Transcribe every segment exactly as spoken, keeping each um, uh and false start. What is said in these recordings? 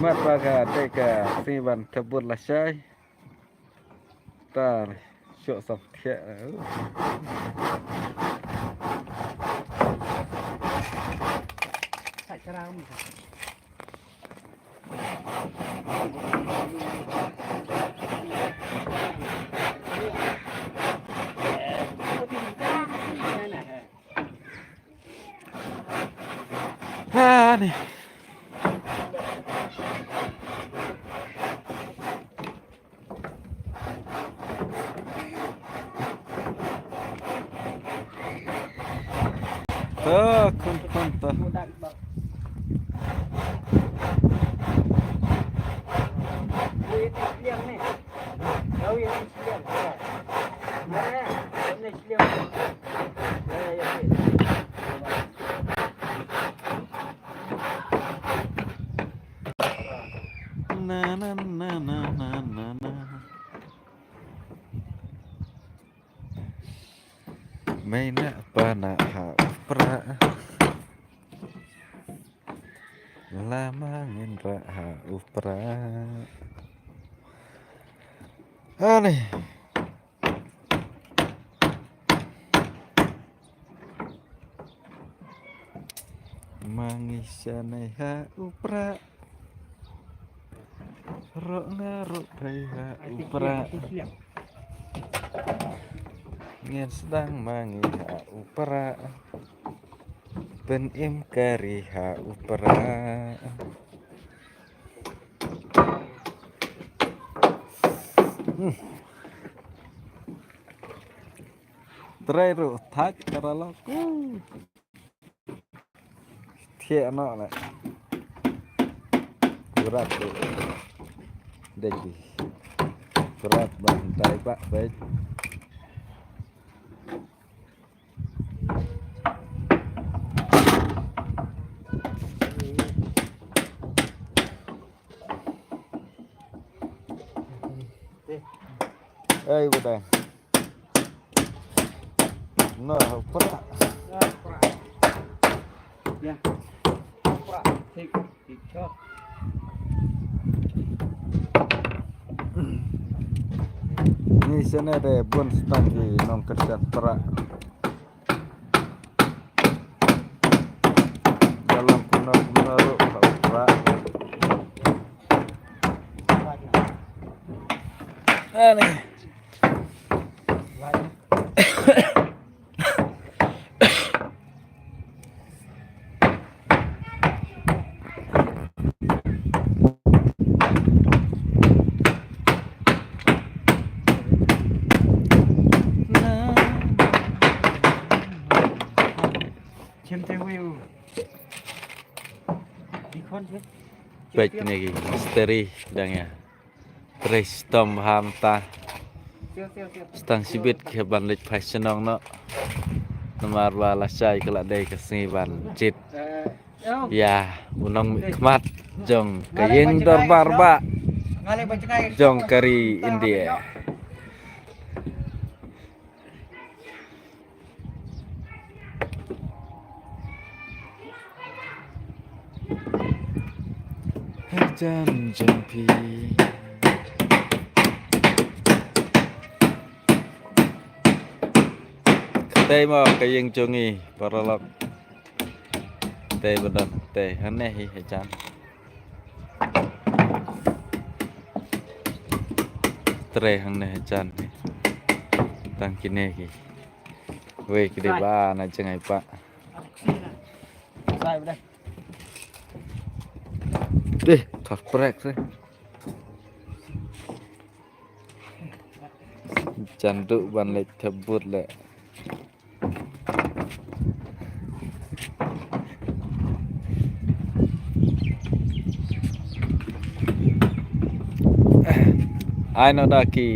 Mat ba ka dei ka sngi ban thep vote lashai. Tar shoh sam thiah. Ha ni. Ta khun khun ta. Na, na, na, na, na, na, na. Mei na pa na ha u Prah. La ma ngin rah ha u Prah. Ani. Ma ngi shane ha u Prah. Roh nga roh phai ha u Prah. Ngin sdang ma ngi ha u Prah. Pynim ka ri ha u Prah. Hmm. Trei ruh thait ka ralok. Thiah noh leh. Kurat ruh. Dei ki. Kurat ban tai bak bek. Ei, butang. Nah, Prah. Ya. Prah. Thik, thik chok. Ni sene de bun stang ki nongkyrshan Prah. Dalam kumno kumno ruh ka u Prah. Ani. Peit kine ki misteri dang ïa trei stom bha mynta. Sdang shibit ki ban leit phai shnong noh. Namar ba lashai ka la dei ka sngi ban jied ïa u nongmihkhmat jong ka ïing dorbar bah jong ka ri India. Hajan jong phi. Katei mo ka ïing jong ngi paralok. Tei ba don tei hangne hi hajan. Trei hangne hajan hi. Tang kine ki. Wei ki dei ba na jngai pa. Dei thor prek se. Jan duh ban leit thep vote leh. Ai noh da ki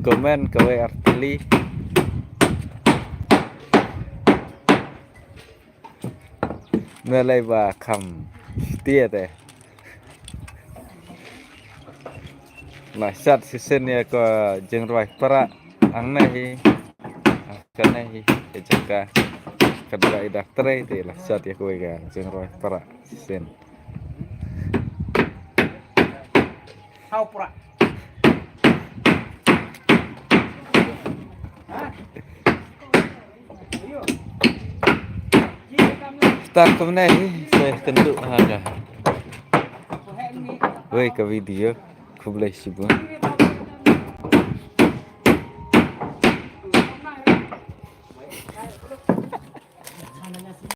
comment kawei ar tylli. Me lei ba kham tied te. La shad shisien ïa ka jingrwai Prah hangne hi. Kane hi ka jaka. Katba i dak trei te la shad ïa kawei ka jingrwai Prah shisien. Au pra. Start kumne hi, sa kynduh ha ka. Wei ka video, khublei shibun.